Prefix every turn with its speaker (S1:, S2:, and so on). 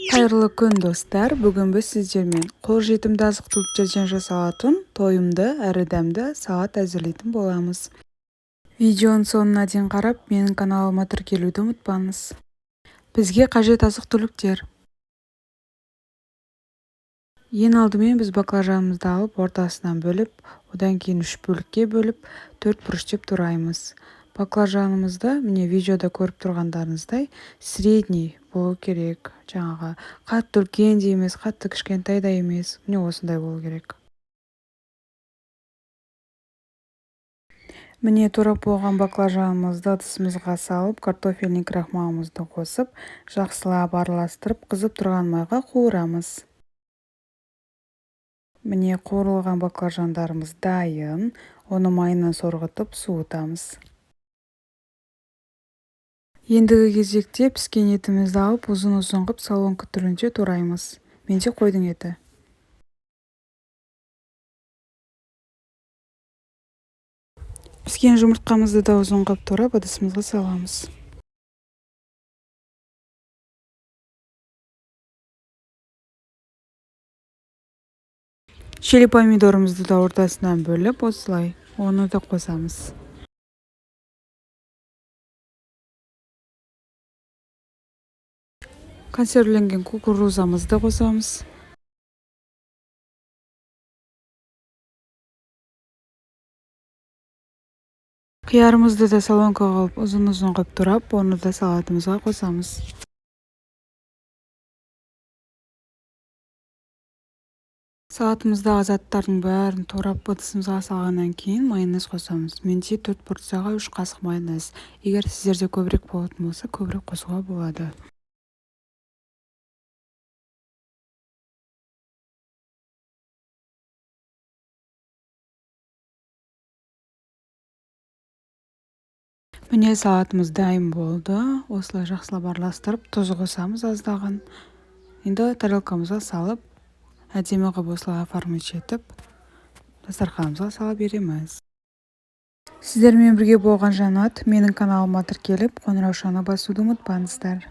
S1: Қайырлы күн, достар! Бүгін біз сіздермен қолжетімді азық-түліктерден жасалатын тойымды әрі дәмді салат әзірлейтін боламыз. Видеоның соңына дейін қарап, менің каналыма тіркелуді ұмытпаңыз. Бізге қажет азық-түліктер. Ең алдымен біз баклажанымызды алып, ортасынан бөліп, одан кейін үш бөлікке бөліп, төрт бұрыш деп тураймыз. Баклажанымызды міне видеода көріп тұрғандарыңыздай средний болу керек. Жаңағы қатты үлкен де емес, қатты кішкентай да емес, міне осындай болу керек. Міне, турап болған баклажанымызды ыдысымызға салып, картофельный крахмалымызды қосып, жақсылап араластырып, қызып тұрған майға қуырамыз. Міне, қуырылған баклажандарымыз дайын. Оны майынан сорғытып, суытамыз. Ендігі кезекте піскен етімізді алып, ұзын-ұзын қып соломка түрінде тураймыз. Менде қойдың еті. Піскен жұмыртқамызды да ұзын қып турап, ыдысымызға саламыз. Чили помидорымызды да ортасынан бөліп, осылай оны да қосамыз. Консервіленген кукурузамызды қосамыз. Қиярымызды да соломка қылып ұзын-ұзын қылып турап, оны да салатымызға қосамыз. Салатымыздағы заттардың бәрін турап, ыдысымызға салғаннан кейін майонез қосамыз. Менде 4 порцияға 3 қасық майонез. Егер сіздерде көбірек болатын болса, көбірек қосуға болады. Міне, салатымыз дайын болды. Осылай жақсылап араластырып, тұз қосамыз аздаған. Енді тарелкамызға салып, әдемі қылып осылай оформить етіп, дастарханымызға сала береміз. Сіздермен бірге болған Жанат. Менің каналыма тіркеліп, қоңыраушаны басуды ұмытпаңыздар.